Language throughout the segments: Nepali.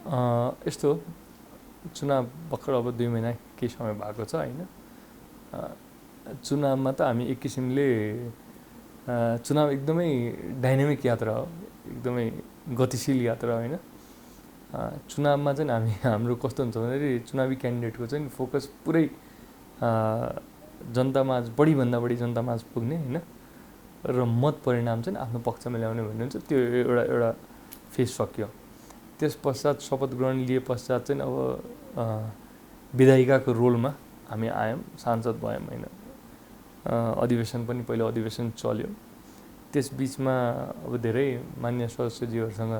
यस्तो चुनाव भर्खर अब 2 महिना केही समय भएको छ होइन। चुनावमा त हामी एक किसिमले चुनाव एकदमै डाइनामिक यात्रा हो, एकदमै गतिशील यात्रा होइन। चुनावमा चाहिँ हामी हाम्रो कस्तो हुन्छ भन्दाखेरि चुनावी क्यान्डिडेटको चाहिँ फोकस पुरै जनतामाझ बढीभन्दा बढी जनतामाझ पुग्ने होइन र मत परिणाम चाहिँ आफ्नो पक्षमा ल्याउने भन्ने हुन्छ। त्यो एउटा फेज सक्यो। त्यस पश्चात शपथ ग्रहण लिए पश्चात चाहिँ अब विधायिकाको रोलमा हामी आयौँ, सांसद भयौँ होइन। अधिवेशन पनि पहिलो अधिवेशन चल्यो। त्यस बिचमा अब धेरै मान्य सदस्यज्यूहरूसँग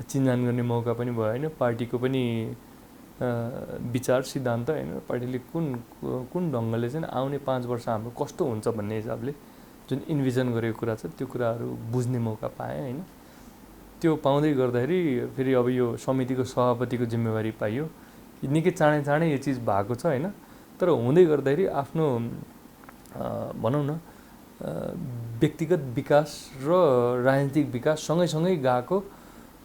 चिनजान गर्ने मौका पनि भयो होइन। पार्टीको पनि विचार सिद्धान्त होइन, पार्टीले कुन ढङ्गले चाहिँ आउने 5 वर्ष हाम्रो कस्तो हुन्छ भन्ने हिसाबले जुन इन्भिजन गरेको कुरा छ त्यो कुराहरू बुझ्ने मौका पाएँ होइन। त्यो पाउँदै गर्दाखेरि फेरि अब यो समितिको सभापतिको जिम्मेवारी पाइयो। निकै चाँडै यो चिज भएको छ होइन। तर हुँदै गर्दाखेरि आफ्नो भनौँ न व्यक्तिगत विकास र राजनीतिक विकास सँगै गएको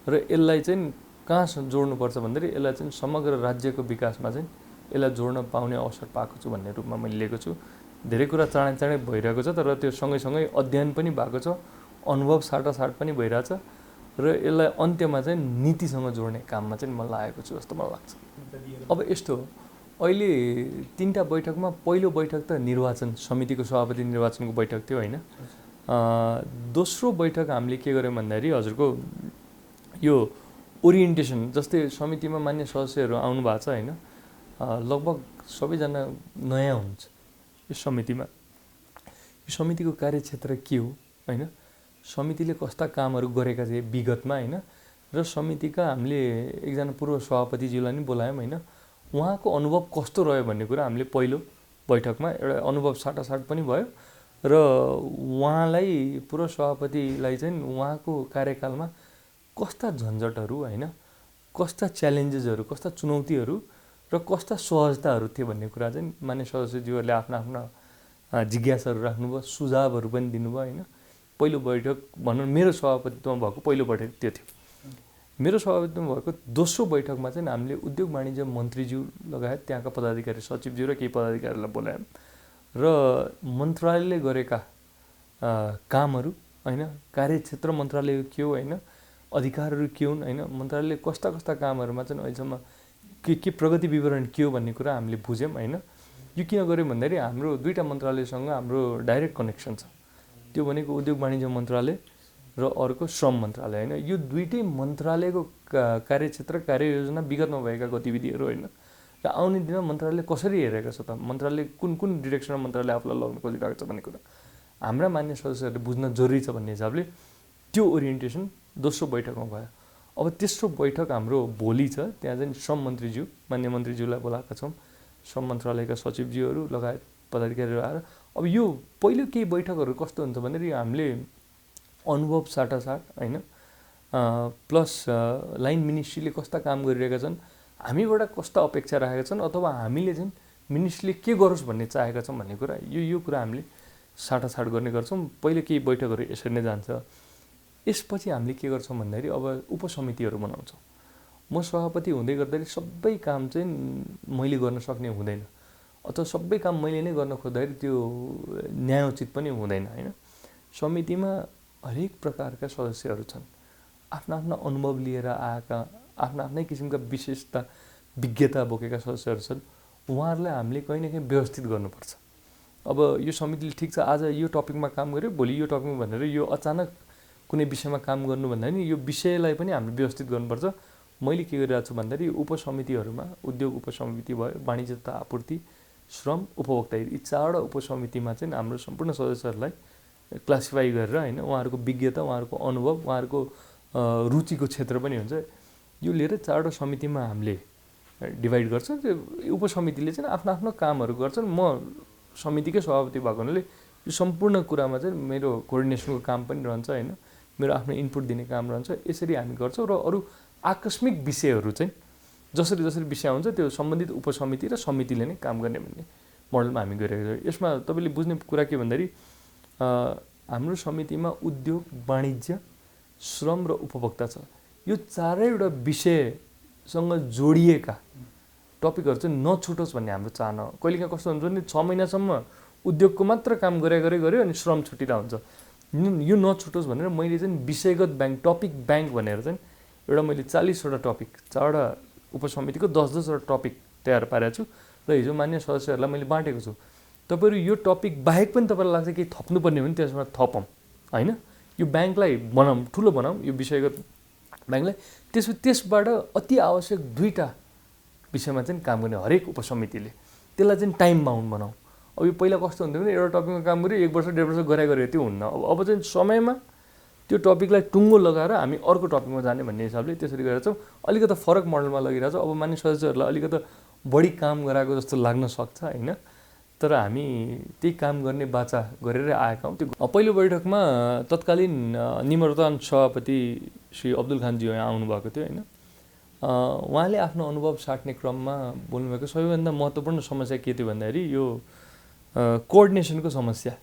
र यसलाई चाहिँ कहाँ जोड्नुपर्छ भन्दाखेरि यसलाई चाहिँ समग्र राज्यको विकासमा चाहिँ यसलाई जोड्न पाउने अवसर पाएको छु भन्ने रूपमा मैले लिएको छु। धेरै कुरा चाँडै भइरहेको छ, तर त्यो सँगै अध्ययन पनि भएको छ, अनुभव साटासाट पनि भइरहेछ र यसलाई अन्त्यमा चाहिँ नीतिसँग जोड्ने काममा चाहिँ म लागेको छु जस्तो मलाई लाग्छ। अब यस्तो हो, अहिले 3टा बैठकमा पहिलो बैठक त निर्वाचन समितिको सभापति निर्वाचनको बैठक थियो होइन। दोस्रो बैठक हामीले के गर्यौँ भन्दाखेरि हजुरको यो ओरिएन्टेसन, जस्तै समितिमा मान्य सदस्यहरू आउनु भएको छ होइन, लगभग सबैजना नयाँ हुन्छ यो समितिमा। यो समितिको कार्यक्षेत्र के हो होइन, समितिले कस्ता कामहरू गरेका थिए विगतमा होइन, र समितिका हामीले एकजना पूर्व सभापतिज्यूलाई नि बोलायौँ होइन। उहाँको अनुभव कस्तो रह्यो भन्ने कुरा हामीले पहिलो बैठकमा एउटा अनुभव साटासाट पनि भयो र उहाँलाई पूर्व सभापतिलाई चाहिँ उहाँको कार्यकालमा कस्ता झन्झटहरू होइन, कस्ता च्यालेन्जेसहरू, कस्ता चुनौतीहरू र कस्ता सहजताहरू थिए भन्ने कुरा चाहिँ मान्य सदस्यज्यूहरूले आफ्ना जिज्ञासाहरू राख्नुभयो, सुझावहरू पनि दिनुभयो होइन। पहिलो बैठक भनौँ मेरो सभापतित्वमा भएको पहिलो बैठक त्यो थियो। मेरो सभापतित्वमा भएको दोस्रो बैठकमा चाहिँ हामीले उद्योग वाणिज्य मन्त्रीज्यू लगायत त्यहाँका पदाधिकारी सचिवज्यू र केही पदाधिकारीलाई बोलायौँ र मन्त्रालयले गरेका कामहरू होइन, कार्यक्षेत्र मन्त्रालयको के हो होइन, अधिकारहरू के हुन् होइन, मन्त्रालयले कस्ता कामहरूमा चाहिँ अहिलेसम्म के प्रगति विवरण के हो भन्ने कुरा हामीले बुझ्यौँ होइन। यो किन गऱ्यौँ भन्दाखेरि हाम्रो 2टा मन्त्रालयसँग हाम्रो डाइरेक्ट कनेक्सन छ। त्यो भनेको उद्योग वाणिज्य मन्त्रालय र अर्को श्रम मन्त्रालय होइन। यो 2टै मन्त्रालयको कार्यक्षेत्र कार्ययोजना विगतमा भएका गतिविधिहरू होइन र आउने दिनमा मन्त्रालयले कसरी हेरेको छ त, मन्त्रालयले कुन डिरेक्सनमा मन्त्रालयले आफूलाई लग्न खोजिरहेको छ भन्ने कुरा हाम्रा मान्य सदस्यहरूले बुझ्न जरुरी छ भन्ने हिसाबले त्यो ओरिएन्टेसन दोस्रो बैठकमा भयो। अब तेस्रो बैठक हाम्रो भोलि छ। त्यहाँ चाहिँ श्रम मन्त्रीज्यू मान्य मन्त्रीज्यूलाई बोलाएका छौँ, श्रम मन्त्रालयका सचिवज्यूहरू लगायत पदाधिकारीहरू आएर। अब यो पहिलो केही बैठकहरू कस्तो हुन्छ भन्दाखेरि हामीले अनुभव साटासाट होइन, प्लस लाइन मिनिस्ट्रीले कस्ता काम गरिरहेका छन्, हामीबाट कस्ता अपेक्षा राखेका छन्, अथवा हामीले चाहिँ मिनिस्ट्रीले के गरोस् भन्ने चाहेका छौँ भन्ने कुरा यो कुरा हामीले साटासाट गर्ने गर्छौँ। पहिले केही बैठकहरू यसरी नै जान्छ। यसपछि हामीले के गर्छौँ भन्दाखेरि अब उपसमितिहरू बनाउँछौँ। म सभापति हुँदै गर्दाखेरि सबै काम चाहिँ मैले गर्न सक्ने हुँदैन, अथवा सबै काम मैले नै गर्न खोज्दाखेरि त्यो न्यायोचित पनि हुँदैन होइन। समितिमा हरेक प्रकारका सदस्यहरू छन्, आफ्ना अनुभव लिएर आएका, आफ्नै किसिमका विशेषता विज्ञता बोकेका सदस्यहरू छन्। उहाँहरूलाई हामीले कहीँ न कहीँ व्यवस्थित गर्नुपर्छ। अब यो समितिले ठिक छ आज यो टपिकमा काम गर्यो, भोलि यो टपिकमा भनेर यो अचानक कुनै विषयमा काम गर्नु भन्दा नि यो विषयलाई पनि हामीले व्यवस्थित गर्नुपर्छ। मैले के गरिरहेको छु भन्दाखेरि उपसमितिहरूमा उद्योग उपसमिति भयो, वाणिज्य तथा आपूर्ति, श्रम, उपभोक्ता, यी 4वटा उपसमितिमा चाहिँ हाम्रो सम्पूर्ण सदस्यहरूलाई क्लासिफाई गरेर होइन, उहाँहरूको विज्ञता, उहाँहरूको अनुभव, उहाँहरूको रुचिको क्षेत्र पनि हुन्छ, यो लिएर 4वटा समितिमा हामीले डिभाइड गर्छौँ। त्यो उपसमितिले चाहिँ आफ्नो कामहरू गर्छन्। म समितिकै सभापति भएको हुनाले यो सम्पूर्ण कुरामा चाहिँ मेरो कोअर्डिनेसनको काम पनि रहन्छ होइन, मेरो आफ्नो इनपुट दिने काम रहन्छ। यसरी हामी गर्छौँ र अरू आकस्मिक विषयहरू चाहिँ जसरी विषय हुन्छ त्यो सम्बन्धित उपसमिति र समितिले नै काम गर्ने भन्ने मोडलमा हामी गरिरहेको छौँ। यसमा तपाईँले बुझ्ने कुरा के भन्दाखेरि हाम्रो समितिमा उद्योग, वाणिज्य, श्रम र उपभोक्ता छ। यो 4वटा विषय उद्योगसँग जोडिएका टपिकहरू चाहिँ नछुटोस् भन्ने हाम्रो चाहना हो। कहिलेकाहीँ कस्तो हुन्छ भने 6 महिनासम्म उद्योगको मात्र काम गऱ्यो अनि श्रम छुटिँदा हुन्छ। यो नछुटोस् भनेर मैले चाहिँ विषयगत ब्याङ्क, टपिक ब्याङ्क भनेर चाहिँ एउटा मैले 40वटा टपिक, 4वटा उपसमितिको 10-10वटा टपिक तयार पारेको छु र हिजो मान्य सदस्यहरूलाई मैले बाँडेको छु। तपाईँहरू यो टपिक बाहेक पनि तपाईँलाई लाग्छ केही थप्नुपर्ने हो भने त्यसमा थपौँ होइन। यो ब्याङ्कलाई बनाऊँ, ठुलो बनाऊँ यो विषयगत ब्याङ्कलाई। त्यसबाट अति आवश्यक 2टा विषयमा चाहिँ काम गर्ने हरेक उपसमितिले, त्यसलाई चाहिँ टाइम बाउन्ड बनाऊ। अब यो पहिला कस्तो हुन्थ्यो भने एउटा टपिकमा काम गऱ्यो 1 वर्ष 1.5 वर्ष गरे त्यो हुन्न। अब चाहिँ समयमा त्यो टपिकलाई टुङ्गो लगाएर हामी अर्को टपिकमा जाने भन्ने हिसाबले त्यसरी गरेर छौँ। अलिकति फरक मोडलमा लगिरहेको छ। अब मान्य सदस्यहरूलाई अलिकति बढी काम गराएको जस्तो लाग्न सक्छ होइन, तर हामी त्यही काम गर्ने बाचा गरेर आएका हौँ। त्यो पहिलो बैठकमा तत्कालीन निवर्तमान सभापति श्री अब्दुल खानजी यहाँ आउनुभएको थियो होइन। उहाँले आफ्नो अनुभव साट्ने क्रममा बोल्नुभएको सबैभन्दा महत्त्वपूर्ण समस्या के थियो भन्दाखेरि यो कोअर्डिनेसनको समस्या।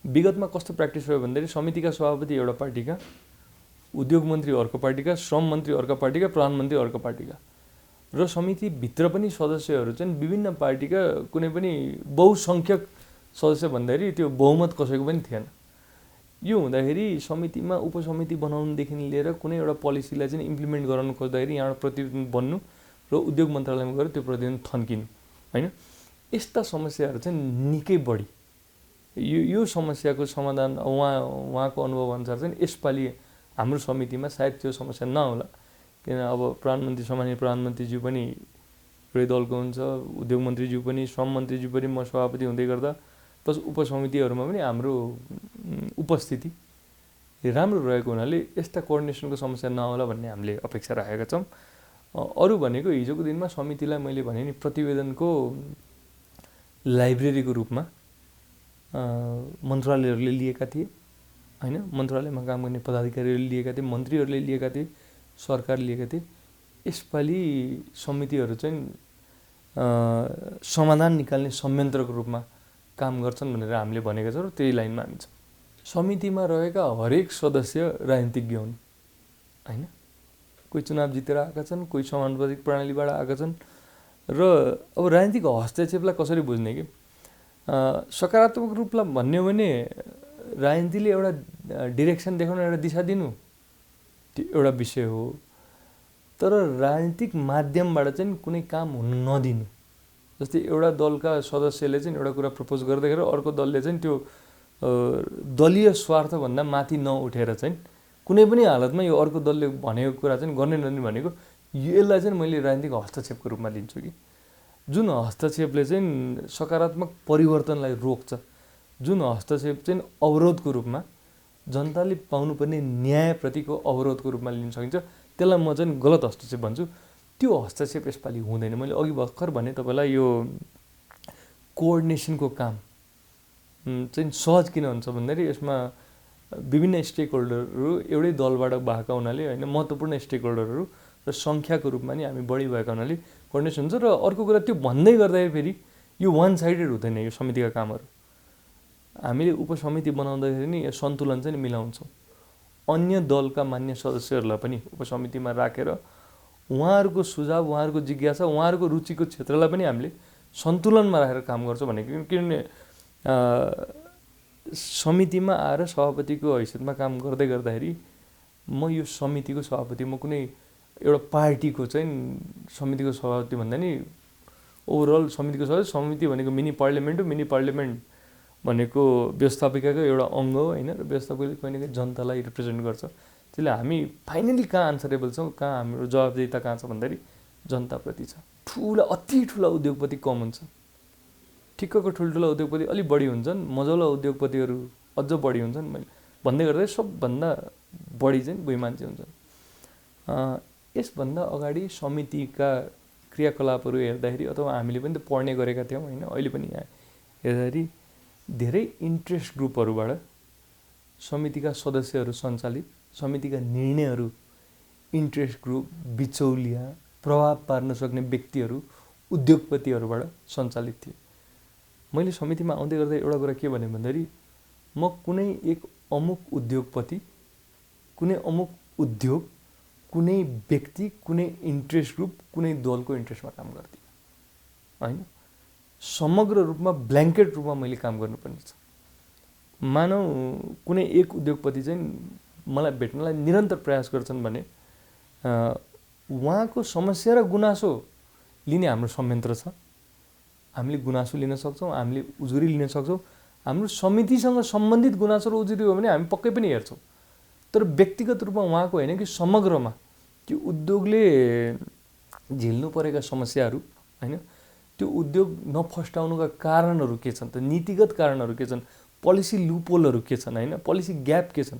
विगतमा कस्तो प्र्याक्टिस भयो भन्दाखेरि समितिका सभापति एउटा पार्टीका, उद्योग मन्त्री अर्को पार्टीका, श्रम मन्त्री अर्को पार्टीका, प्रधानमन्त्री अर्को पार्टीका र समितिभित्र पनि सदस्यहरू चाहिँ विभिन्न पार्टीका कुनै पनि बहुसङ्ख्यक सदस्य भन्दाखेरि त्यो बहुमत कसैको पनि थिएन। यो हुँदाखेरि समितिमा उपसमिति बनाउनुदेखि लिएर कुनै एउटा पोलिसीलाई चाहिँ इम्प्लिमेन्ट गराउनु खोज्दाखेरि यहाँबाट प्रतिवेदन बन्नु र उद्योग मन्त्रालयमा गएर त्यो प्रतिवेदन थन्किनु होइन। यस्ता समस्याहरू चाहिँ निकै बढी। यो समस्याको समाधान उहाँको अनुभव अनुसार चाहिँ यसपालि हाम्रो समितिमा सायद त्यो समस्या नहोला, किन अब प्रधानमन्त्री, सामान्य प्रधानमन्त्रीज्यू पनि एउटै दलको हुन्छ, उद्योग मन्त्रीज्यू पनि, श्रम मन्त्रीज्यू पनि, म सभापति हुँदै गर्दा प्लस उपसमितिहरूमा पनि हाम्रो उपस्थिति राम्रो रहेको हुनाले यस्ता कोअर्डिनेसनको समस्या नहोला भन्ने हामीले अपेक्षा राखेका छौँ। अरू भनेको हिजोको दिनमा समितिलाई मैले भने नि प्रतिवेदनको लाइब्रेरीको रूपमा मन्त्रालयहरूले लिएका थिए होइन। मन्त्रालयमा काम गर्ने पदाधिकारीहरूले लिएका थिए, मन्त्रीहरूले लिएका थिए, सरकार लिएका थिए। यसपालि समितिहरू चाहिँ समाधान निकाल्ने संयन्त्रको रूपमा काम गर्छन् भनेर हामीले भनेका छौँ र त्यही लाइनमा हामी छौँ। समितिमा रहेका हरेक सदस्य राजनीतिज्ञ हुन् होइन। कोही चुनाव जितेर आएका छन्, कोही समानुपातिक प्रणालीबाट आएका छन् र अब राजनीतिक हस्तक्षेपलाई कसरी बुझ्ने कि सकारात्मक रूपलाई भन्ने हो भने राजनीतिले एउटा डिरेक्सन देखाउनु, एउटा दिशा दिनु त्यो एउटा विषय हो। तर राजनीतिक माध्यमबाट चाहिँ कुनै काम हुन नदिनु। जस्तै एउटा दलका सदस्यले चाहिँ एउटा कुरा प्रपोज गर्दाखेरि अर्को दलले चाहिँ त्यो दलीय स्वार्थभन्दा माथि नउठेर चाहिँ कुनै पनि हालतमा यो अर्को दलले भनेको कुरा चाहिँ गर्ने नदिने भनेको यसलाई चाहिँ मैले राजनीतिक हस्तक्षेपको रूपमा लिन्छु कि जुन हस्तक्षेपले चाहिँ सकारात्मक परिवर्तनलाई रोक्छ, जुन हस्तक्षेप चाहिँ अवरोधको रूपमा जनताले पाउनुपर्ने न्यायप्रतिको अवरोधको रूपमा लिन सकिन्छ, त्यसलाई म चाहिँ गलत हस्तक्षेप भन्छु। त्यो हस्तक्षेप यसपालि हुँदैन। मैले अघि भर्खर भने तपाईँलाई यो कोअर्डिनेसनको काम चाहिँ सहज किन हुन्छ भन्दाखेरि यसमा विभिन्न स्टेक होल्डरहरू एउटै दलबाट भएका हुनाले होइन, महत्त्वपूर्ण स्टेक होल्डरहरू र सङ्ख्याको रूपमा नि हामी बढी भएका हुनाले कोअर्डिनेसन हुन्छ। र अर्को कुरा त्यो भन्दै गर्दाखेरि फेरि यो वान साइडेड हुँदैन। यो समितिका कामहरू हामीले उपसमिति बनाउँदाखेरि नि यो सन्तुलन चाहिँ मिलाउँछौँ। अन्य दलका मान्य सदस्यहरूलाई पनि उपसमितिमा राखेर उहाँहरूको सुझाव, उहाँहरूको जिज्ञासा, उहाँहरूको रुचिको क्षेत्रलाई पनि हामीले सन्तुलनमा राखेर काम गर्छौँ भनेको किनभने समितिमा आएर सभापतिको हैसियतमा काम गर्दै गर्दाखेरि म यो समितिको सभापति, म कुनै एउटा पार्टीको चाहिँ समितिको सभापति भन्दा नि ओभरअल समितिको सभापति। समिति भनेको मिनी पार्लियामेन्ट हो। मिनी पार्लियामेन्ट भनेको व्यवस्थापिकाको एउटा अङ्ग हो होइन, र व्यवस्थापकले कहिले कहिले जनतालाई रिप्रेजेन्ट गर्छ। त्यसले हामी फाइनली कहाँ आन्सरेबल छौँ, कहाँ हाम्रो जवाबदेहिता कहाँ छ भन्दाखेरि जनताप्रति छ। ठुला अति ठुला उद्योगपति कम हुन्छ, ठिक्कको ठुल्ठुला उद्योगपति अलिक बढी हुन्छन्, मजौला उद्योगपतिहरू अझ बढी हुन्छन्। मैले भन्दै गर्दा सबभन्दा बढी चाहिँ बुढी मान्छे हुन्छन्। यसभन्दा अगाडि समितिका क्रियाकलापहरू हेर्दाखेरि अथवा हामीले पनि त पढ्ने गरेका थियौँ होइन, अहिले पनि यहाँ हेर्दाखेरि धेरै इन्ट्रेस्ट ग्रुपहरूबाट समितिका सदस्यहरू सञ्चालित, समितिका निर्णयहरू इन्ट्रेस्ट ग्रुप, बिचौलिया, प्रभाव पार्न सक्ने व्यक्तिहरू, उद्योगपतिहरूबाट सञ्चालित थिए। मैले समितिमा आउँदै गर्दा एउटा कुरा के भने भन्दाखेरि म कुनै एक अमुक उद्योगपति, कुनै अमुक उद्योग कुनै व्यक्ति, कुनै इन्ट्रेस्ट ग्रुप, कुनै दलको इन्ट्रेस्टमा काम गर्दिनँ होइन। समग्र रूपमा ब्ल्याङ्केट रूपमा मैले काम गर्नुपर्ने छ। मानौ कुनै एक उद्योगपति चाहिँ मलाई भेट्नलाई निरन्तर प्रयास गर्छन् भने उहाँको समस्या र गुनासो लिने हाम्रो संयन्त्र छ। हामीले गुनासो लिन सक्छौँ, हामीले उजुरी लिन सक्छौँ। हाम्रो समितिसँग सम्बन्धित गुनासो र उजुरी हो भने हामी पक्कै पनि हेर्छौँ। तर व्यक्तिगत रूपमा उहाँको होइन कि समग्रमा त्यो उद्योगले झेल्नु परेका समस्याहरू होइन, त्यो उद्योग नफस्टाउनुका कारणहरू के छन् त, नीतिगत कारणहरू के छन्, पोलिसी लुपोलहरू के छन् होइन, पोलिसी ग्याप के छन्,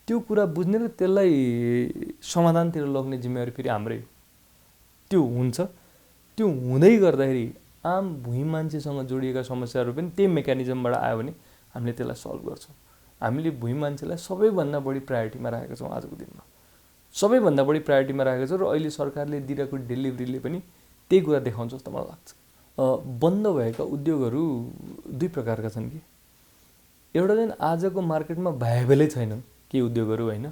त्यो कुरा बुझ्ने र त्यसलाई समाधानतिर लग्ने जिम्मेवारी फेरि हाम्रै हो। त्यो हुन्छ। त्यो हुँदै गर्दाखेरि आम भुइँ मान्छेसँग जोडिएका समस्याहरू पनि त्यही मेकानिजमबाट आयो भने हामीले त्यसलाई सल्भ गर्छौँ। हामीले भुइँ मान्छेलाई सबैभन्दा बढी प्रायोरिटीमा राखेका छौँ आजको दिनमा, सबैभन्दा बढी प्रायोरिटीमा राखेको छ। र अहिले सरकारले दिइरहेको डेलिभरीले पनि त्यही कुरा देखाउँछ जस्तो मलाई लाग्छ। बन्द भएका उद्योगहरू दुई प्रकारका छन् कि, एउटा चाहिँ आजको मार्केटमा भाइबलै छैनन् केही उद्योगहरू होइन,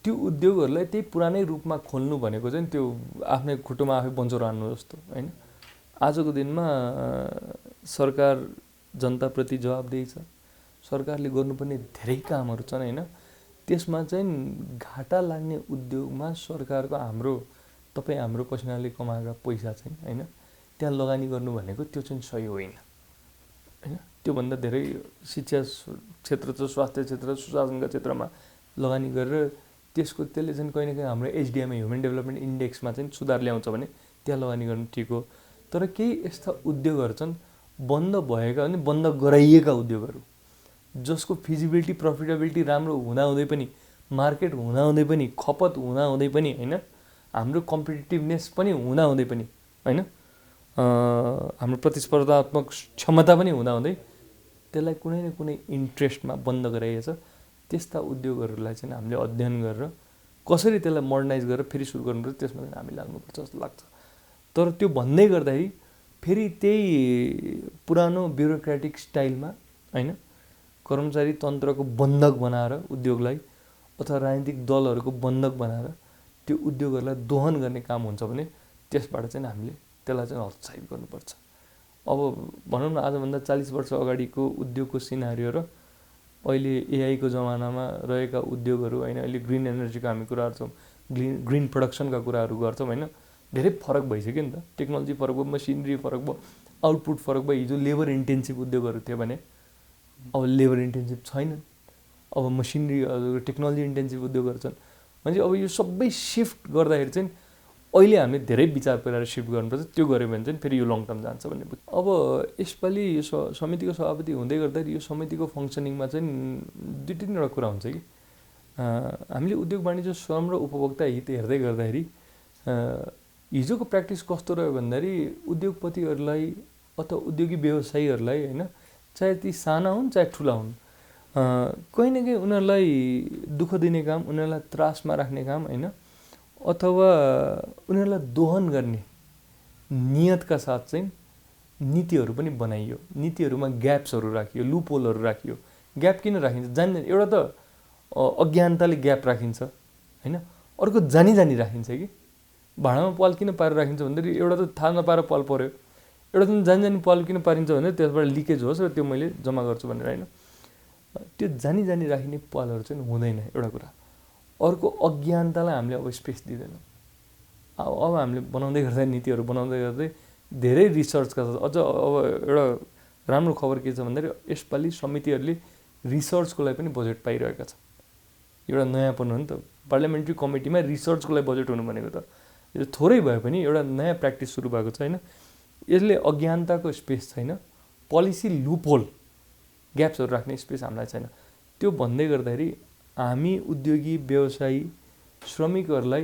त्यो उद्योगहरूलाई त्यही पुरानै रूपमा खोल्नु भनेको चाहिँ त्यो आफ्नै खुट्टोमा आफै बन्चरो हान्नु जस्तो होइन। आजको दिनमा सरकार जनताप्रति जवाबदेही छ, सरकारले गर्नुपर्ने धेरै कामहरू छन् होइन। त्यसमा चाहिँ घाटा लाग्ने उद्योगमा सरकारको तपाईँ हाम्रो पसिनाले कमाएका पैसा चाहिँ होइन त्यहाँ लगानी गर्नु भनेको त्यो चाहिँ सही होइन होइन। त्योभन्दा धेरै शिक्षा क्षेत्र छ, स्वास्थ्य क्षेत्र, सुशासनका क्षेत्रमा लगानी गरेर त्यसले चाहिँ कहीँ न कहीँ हाम्रो HDMI ह्युमन डेभलपमेन्ट इन्डेक्समा चाहिँ सुधार ल्याउँछ भने त्यहाँ लगानी गर्नु ठिक हो। तर केही यस्ता उद्योगहरू छन् बन्द भएका अनि बन्द गराइएका उद्योगहरू जसको फिजिबिलिटी प्रफिटेबिलिटी राम्रो हुँदाहुँदै पनि, मार्केट हुँदाहुँदै पनि, खपत हुँदाहुँदै पनि होइन, हाम्रो कम्पिटिटिभनेस पनि हुँदाहुँदै पनि होइन, हाम्रो प्रतिस्पर्धात्मक क्षमता पनि हुँदाहुँदै त्यसलाई कुनै न कुनै इन्ट्रेस्टमा बन्द गराइएको छ। त्यस्ता उद्योगहरूलाई चाहिँ हामीले अध्ययन गरेर कसरी त्यसलाई मोडर्नाइज गरेर फेरि सुरु गर्नुपर्छ त्यसमा चाहिँ हामी लाग्नुपर्छ जस्तो लाग्छ। तर त्यो भन्दै गर्दाखेरि फेरि त्यही पुरानो ब्युरोक्रेटिक स्टाइलमा होइन, कर्मचारी तन्त्रको बन्धक बनाएर उद्योगलाई अथवा राजनीतिक दलहरूको बन्धक बनाएर त्यो उद्योगहरूलाई दोहन गर्ने काम हुन्छ भने त्यसबाट चाहिँ हामीले त्यसलाई चाहिँ हतोत्साहित गर्नुपर्छ। अब भनौँ न आजभन्दा 40 वर्ष अगाडिको उद्योगको सिनारियो र अहिले एआईको जमानामा रहेका उद्योगहरू होइन, अहिले ग्रिन एनर्जीको हामी कुराहरू छौँ, ग्रिन प्रोडक्सनका कुराहरू गर्छौँ होइन, धेरै फरक भइसक्यो नि त। टेक्नोलोजी फरक भयो, मसिनरी फरक भयो, आउटपुट फरक भयो। हिजो लेबर इन्टेन्सिभ उद्योगहरू थियो भने अब लेबर इन्टेन्सिभ छैनन्, अब मसिनरी टेक्नोलोजी इन्टेन्सिभ उद्योगहरू छन्। भनेपछि अब यो सबै सिफ्ट गर्दाखेरि चाहिँ अहिले हामीले धेरै विचार गरेर सिफ्ट गर्नुपर्छ। त्यो गऱ्यो भने चाहिँ फेरि यो लङ टर्म जान्छ भन्ने बुझ्छ। अब यसपालि यो समितिको सभापति हुँदै गर्दाखेरि यो समितिको फङ्सनिङमा चाहिँ दुई तिनवटा कुरा हुन्छ कि हामीले उद्योग वाणिज्य श्रम र उपभोक्ता हित हेर्दै गर्दाखेरि हिजोको प्र्याक्टिस कस्तो रह्यो भन्दाखेरि उद्योगपतिहरूलाई अथवा उद्योगी व्यवसायीहरूलाई होइन, चाहे ती साना हुन् चाहे ठुला हुन्, कहीँ न कहीँ उनीहरूलाई दुःख दिने काम, उनीहरूलाई त्रासमा राख्ने काम होइन, अथवा उनीहरूलाई दोहन गर्ने नियतका साथ चाहिँ नीतिहरू पनि बनाइयो। नीतिहरूमा ग्याप्सहरू राखियो, लुपोलहरू राखियो। ग्याप किन राखिन्छ? एउटा त अज्ञानताले ग्याप राखिन्छ होइन, अर्को जानी राखिन्छ कि भाँडामा पाल किन पारेर राखिन्छ भन्दाखेरि एउटा त थाहा नपाएर पाल पऱ्यो, एउटा चाहिँ जानी पाल किन पारिन्छ भने त्यसबाट लिकेज होस् र त्यो मैले जम्मा गर्छु भनेर होइन। त्यो जानी राखिने पालहरू चाहिँ हुँदैन एउटा कुरा। अर्को अज्ञानतालाई हामीले अब स्पेस दिँदैनौँ। अब हामीले बनाउँदै गर्दा नीतिहरू बनाउँदै गर्दै धेरै रिसर्चका अझ अब एउटा राम्रो खबर के छ भन्दाखेरि यसपालि समितिहरूले रिसर्चको लागि पनि बजेट पाइरहेका छन्। एउटा नयाँपन हो नि त, पार्लियामेन्ट्री कमिटीमा रिसर्चको लागि बजेट हुनु भनेको त यो थोरै भए पनि एउटा नयाँ प्र्याक्टिस सुरु भएको छ होइन। यसले अज्ञानताको स्पेस छैन, पोलिसी लुपहोल ग्याप्सहरू राख्ने स्पेस हामीलाई छैन। त्यो भन्दै गर्दाखेरि हामी उद्योगी व्यवसायी श्रमिकहरूलाई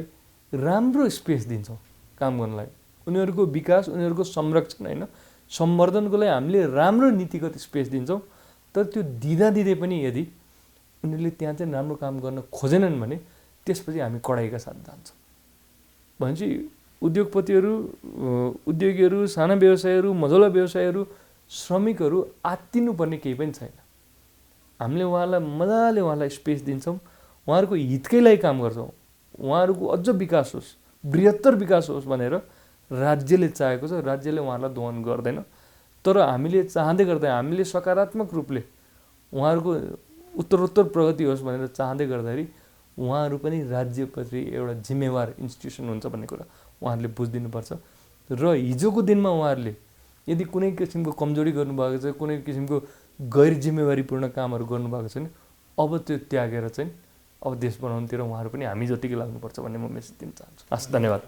राम्रो स्पेस दिन्छौँ काम गर्नलाई, उनीहरूको विकास, उनीहरूको संरक्षण होइन सम्वर्धनको लागि हामीले राम्रो नीतिगत स्पेस दिन्छौँ। तर त्यो दिँदै पनि यदि उनीहरूले त्यहाँ चाहिँ राम्रो काम गर्न खोजेनन् भने त्यसपछि हामी कडाइका साथ जान्छौँ। भनेपछि उद्योगपतिहरू, उद्योगीहरू, साना व्यवसायहरू, मझौला व्यवसायहरू, श्रमिकहरू आत्तिनुपर्ने केही पनि छैन। हामीले उहाँलाई मजाले स्पेस दिन्छौँ, उहाँहरूको हितकै लागि काम गर्छौँ। उहाँहरूको अझ विकास होस्, बृहत्तर विकास होस् भनेर राज्यले चाहेको छ। राज्यले उहाँहरूलाई दोहन गर्दैन, तर हामीले चाहँदै गर्दा, हामीले सकारात्मक रूपले उहाँहरूको उत्तरोत्तर प्रगति होस् भनेर चाहँदै गर्दाखेरि उहाँहरू पनि राज्यप्रति एउटा जिम्मेवार इन्स्टिट्युसन हुन्छ भन्ने कुरा उहाँहरूले बुझिदिनुपर्छ। र हिजोको दिनमा उहाँहरूले यदि कुनै किसिमको कमजोरी गर्नुभएको छ, कुनै किसिमको गैर जिम्मेवारीपूर्ण कामहरू गर्नुभएको छ भने अब त्यो त्यागेर चाहिँ अब देश बनाउनुतिर उहाँहरू पनि हामी जतिकै लाग्नुपर्छ भन्ने म मेसेज दिन चाहन्छु। हस्, धन्यवाद।